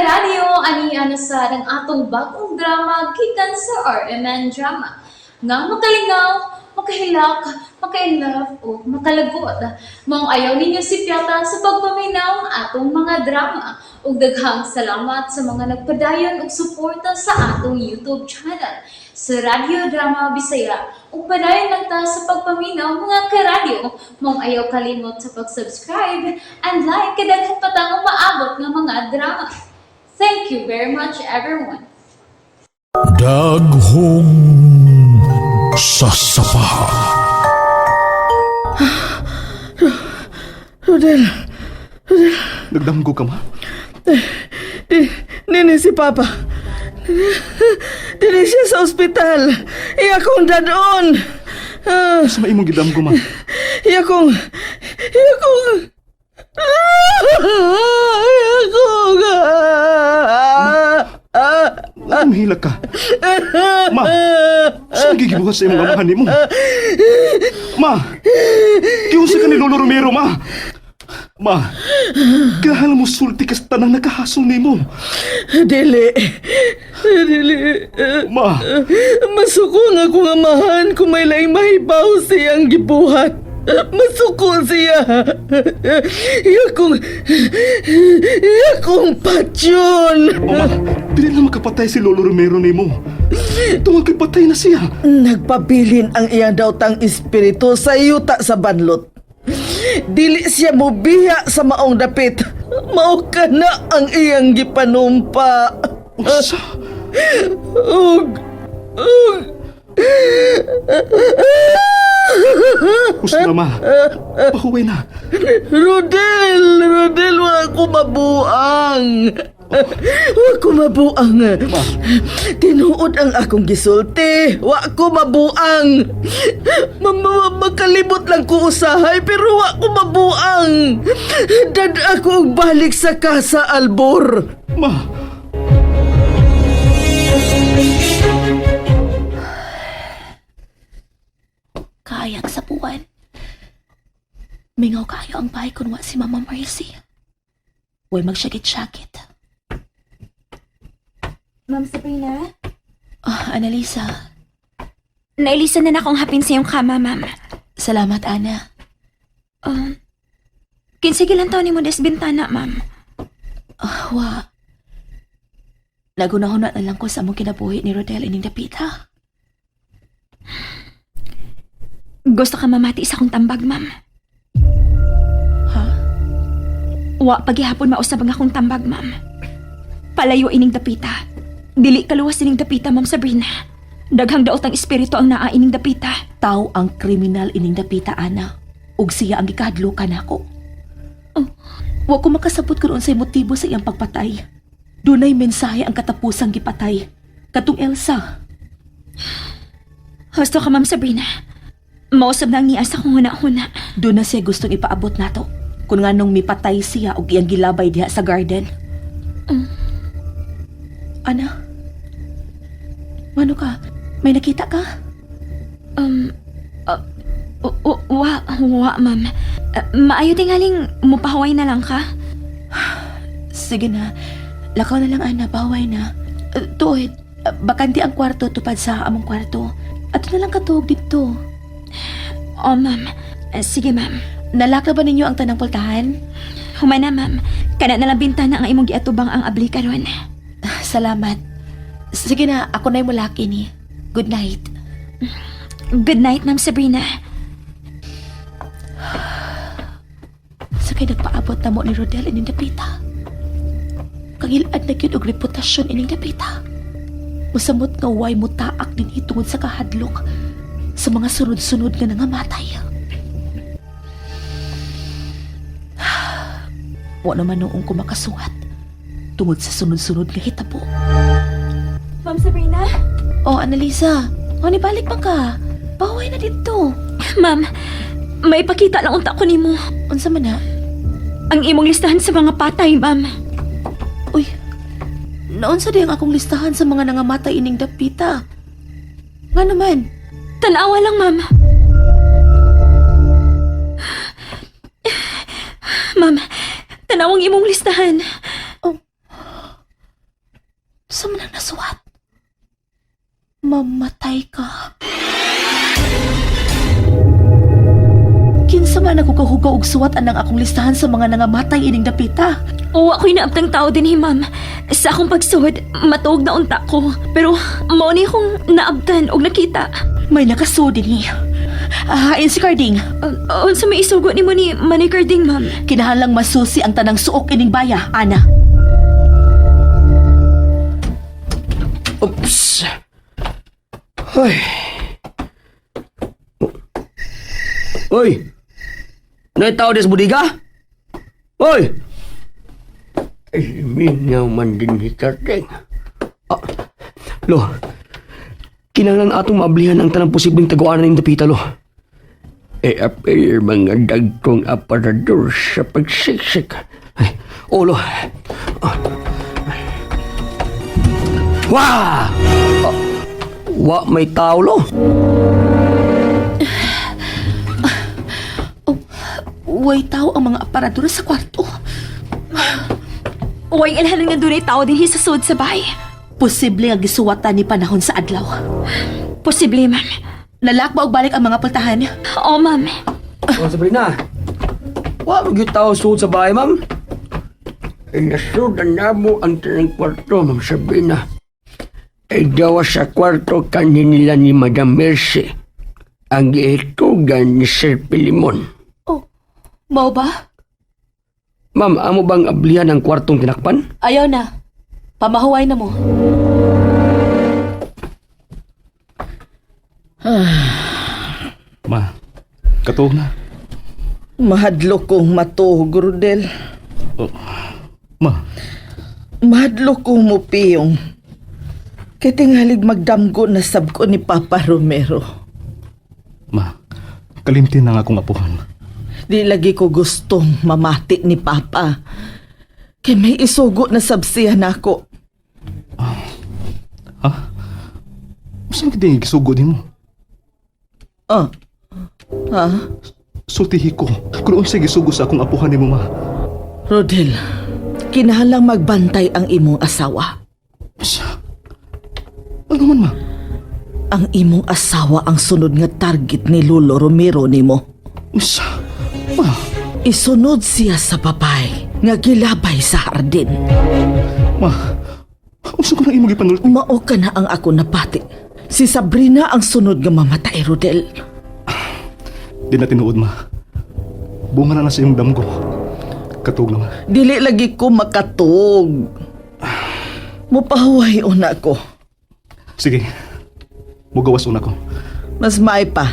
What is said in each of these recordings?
Karadyo, ani na sa ang atong bagong drama gikan sa RMN Drama. Nga makalingaw, makahilak, maka-inlove o makalagot. Maong ayaw ninyo sipyata sa pagpaminaw ang atong mga drama. Ug daghang salamat sa mga nagpadayon og suporta sa atong YouTube channel sa Radyo Drama Bisaya. Ug padayon lang ta sa pagpaminaw, mga karadyo. Maong ayaw kalimot sa pag-subscribe and like kay daghan pa tang umaabot nga mga drama. Thank you very much, everyone. Daghong sasapa. Rodel, Nagdamgo ka, ma? di, nini si Papa. Dini siya sa ospital. Iya kong dadon. Ah, Sa maimong gidamgo, ma. iya kong, iya kong, iya kong, ah, Ano mahilak ka? Ma, sa nagigibuhat sa imong amahan nimo? Ma, giunsa ka ni Lolo Romero, ma? Ma, kinahanglan mo sulti ka sa tanang nakahasong nimo. Dili. Dili. Ma, Masuko nga akong amahan kung may laing mahibaw siyang gibuhat. Masuko siya. Iya kong, iya kong patyon. O ma, dili na makapatay si Lolo Romero nimo. Tungod kay patay na siya. Nagpabilin ang iyang daotang espiritu sa yuta sa banlot. Dili siya mobiya sa maong dapit. Mao ka na ang iyang gipanumpa. Unsa? Ug, ug, Hus na, ma. Pahuway na. Rodel! Rodel, wa ko mabuang! Wa ko mabuang! Tinuod ang akong gisulti! Wa ko mabuang! Makalibot lang ko usahay pero wa ko mabuang! Dad ako og balik sa Casa Albor! Ma, Kayang sa buwan. Mingaw kayo ang bahay kun wa si Mama Mercy. Huwag magsyakit-syakit. Ma'am Sabrina? Ah, Annalisa. Nailisan na na akong hapin sa iyong kama, ma'am. Salamat, Ana. Kinsige lang taon ni mo des bintana, ma'am. Ah, wa. Nagunahon na lang ko sa among kinabuhi ni Rodel ining dapita. Gusto ka mamati sa akong tambag, ma'am. Ha? Wa paghihapon mausab ang akong tambag, ma'am. Palayo ining dapita. Dili kaluwas ining dapita, Ma'am Sabrina. Daghang daot ang espiritu ang naa ining dapita. Tao ang kriminal ining dapita, Ana. Ug siya ang gikahadlukan nako. Oh. Wa ko makasabot kung unsay motibo sa iyang pagpatay. Dunay mensahe ang katapusang gipatay. Katong Elsa. Husto ka, Ma'am Sabrina. Mausab na ang niya sa akong huna-huna. Doon na siya gustong ipaabot nato. Kung nga nung mipatay siya og iyang gilabay diha sa garden. Ana? Mano ka? May nakita ka? Uh, wa, wa, ma'am. Maayo tingaling mupahuway na lang ka. Sige na. Lakaw na lang, Ana. Baway na. Tuod, bakante ang kwarto tupad sa among kwarto. Ato na lang katuog dito. Oh, ma'am. Sige, ma'am. Nalaka ba ninyo ang tanang pultahan? Humana, ma'am. Kana na lang bintana ang imong giatubang ang abli karon. Salamat. Sige na, ako na'y mulaki ni. Good night. Good night, Ma'am Sabrina. Sa kay nagpaabot na mo ni Rodel ining dapita. Kangilad na gyud og reputasyon ining dapita. Musamot nga way mutaak din tungod sa kahadlok sa mga sunod-sunod nga nangamatay. Wa naman noong ko makasuwat tungod sa sunod-sunod nga hitabo. Ma'am Sabrina? Oh, Annalisa, o balik pa ka. Baway na dito. Ma'am, may pakita lang unta ko nimo. Unsa man na? Ang imong listahan sa mga patay, ma'am. Uy, naunsa di ang akong listahan sa mga nangamatay ining dapita? Nga naman, Tanawa lang, ma'am. Ma'am, tanawang imong listahan. Oh. Unsa man ang nasuwat? Mamatay ka. Kinsa man ako kahugaw og suwat anang akong listahan sa mga nangamatay ining dapita. Uwa ko'y naabtang tao din, ma'am. Sa akong pagsuhod, matuog na unta ko. Pero mao ni akong naabtan og nakita. May nakasuod dinhi. Ahain si Carding. Unsa may isugo nimo ni Manny Carding, ma'am? Kinahanglang masusi ang tanang suok ining baya, ana. Oops. Ay. Oy. Naitaw des budiga? Oy. Ay, mingaw man din ni Karting. Ah, lo. Kinahanglan atong maablihan ang tanang posibleng taguanan ng dapita, lo. E apil mga dagkong aparador sa pagsiksik. Ay, oh, lo. Ah. Wah! Ah, wa may tao, lo. Way tao ang mga aparador sa kwarto. Uway ilhanan nga dunay tao dinhi sa sud sa bahay. Posible nga gisuwatan ni panahon sa adlaw. Posible, ma'am. Nalak ba og balik ang mga pultahan? Oo, ma'am. Oh, Sabrina. Wa mo gyud tao suod sa bahay, ma'am. Inasudan na mo ang tanang kwarto, ma'am Sabrina. Ay gawa sa kwarto kanin nila ni Madam Mercy. Ang gihitugan ni Sir Pilimon. Oh, mao ba? Ma'am, amo bang ablihan ang kwartong tinakpan? Ayaw na. Pamahuway na mo. Ma, katuog na. Mahadlok kong matuog, Rodel. Oh, ma, Mahadlok kong mupiyong. Kay tingalig magdamgo na sab ko ni Papa Romero. ma, kalimti na nga akong apuhan. Di lagi ko gustong mamati ni Papa. Kay may isugo na sab siya nako. Ha? Saan kita yung gisugo din mo? Ah. Ha? Sultihi ko kung unsay gisugo sa akong apuhan nimo, ma. Rodel, kinahanglang magbantay ang imong asawa. Sa? Ano man, ma? Ang imong asawa ang sunod nga target ni Lolo Romero nimo. Sa? Ma, Isunod siya sa papay nga gilabay sa hardin. ma, unsa ko nang imong gipanulti? Mao ka na ang ako napati. Si Sabrina ang sunod nga mamatay, Rodel. Di na tinuod, ma. Bunga na na sa imong damgo. Katug na, ma. Dili lagi ko makatug. Mupahuway una ko. Sige. Mugawas una ko. Mas maay pa.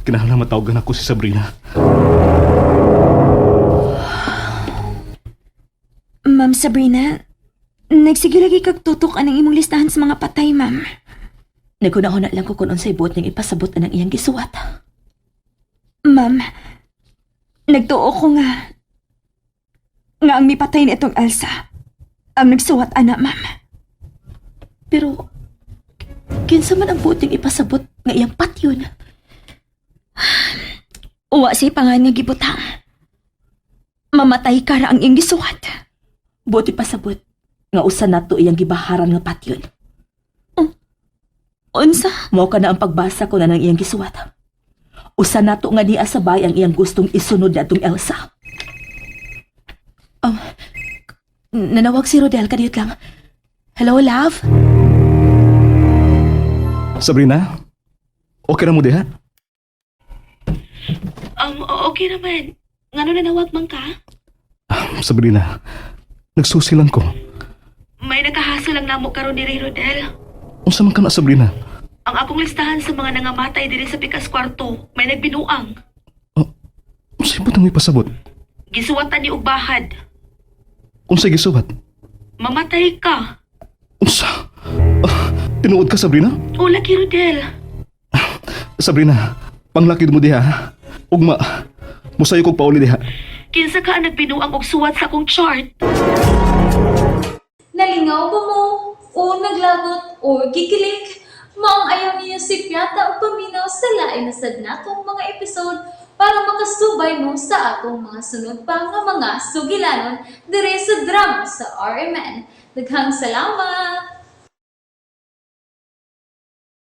Kinahanglan matawagan ako si Sabrina. Ma'am Sabrina, nagsige lagi kag tutok anang imong listahan sa mga patay, ma'am. Nagkunahuna lang ko kung unsay buot ning ipasabot anang iyang gisuwat. Ma'am, nagtuo ko nga ang mipatay ni itong Elsa. Ang nagsuwat ana, ma'am. Pero kinsa man ang buot ning ipasabot nga iyang patyon? Uwa siya pangan nga gibutang. Mamatay ka ra ang iyong gisuwat. Buot ipasabot nga usa nato iyang gibaharan nga patyon. Unsa? Mao ka na ang pagbasa ko na ng iyang gisuwat. Usa nato nga niya sa bay ang iyang gustong isunod na atong Elsa. Nanawag si Rodel kadiyot lang. Hello, love? Sabrina? Okay ra mo diha? Okay naman. Ngano nanawag man ka? Sabrina, nagsusi lang ko. May nakahaso lang namo karon diri, Rodel. Unsa man ka na, Sabrina? Ang akong listahan sa mga nangamatay diri sa pikas kwarto, may nagbinuang. Oh, unsay butang may pasabot? Gisuwatan ni og bahad. Unsay gisuwat? Mamatay ka. Unsa? Ah, tinuod ka, Sabrina? O laki, Rodel. Sabrina, panglakid mo diha. ha? Ugma, musayo kog pauli diha. Kinsa ka ang nagbinuang og suwat sa akong chart? Nalingaw ba mo? O naglagot o gikilig? Maong ayaw niyo si Piata o paminaw sa lain na sad natong mga episode para makasubay mo sa atong mga sunod pa nga mga sugilanon dire sa drama sa RMN. Daghang salamat!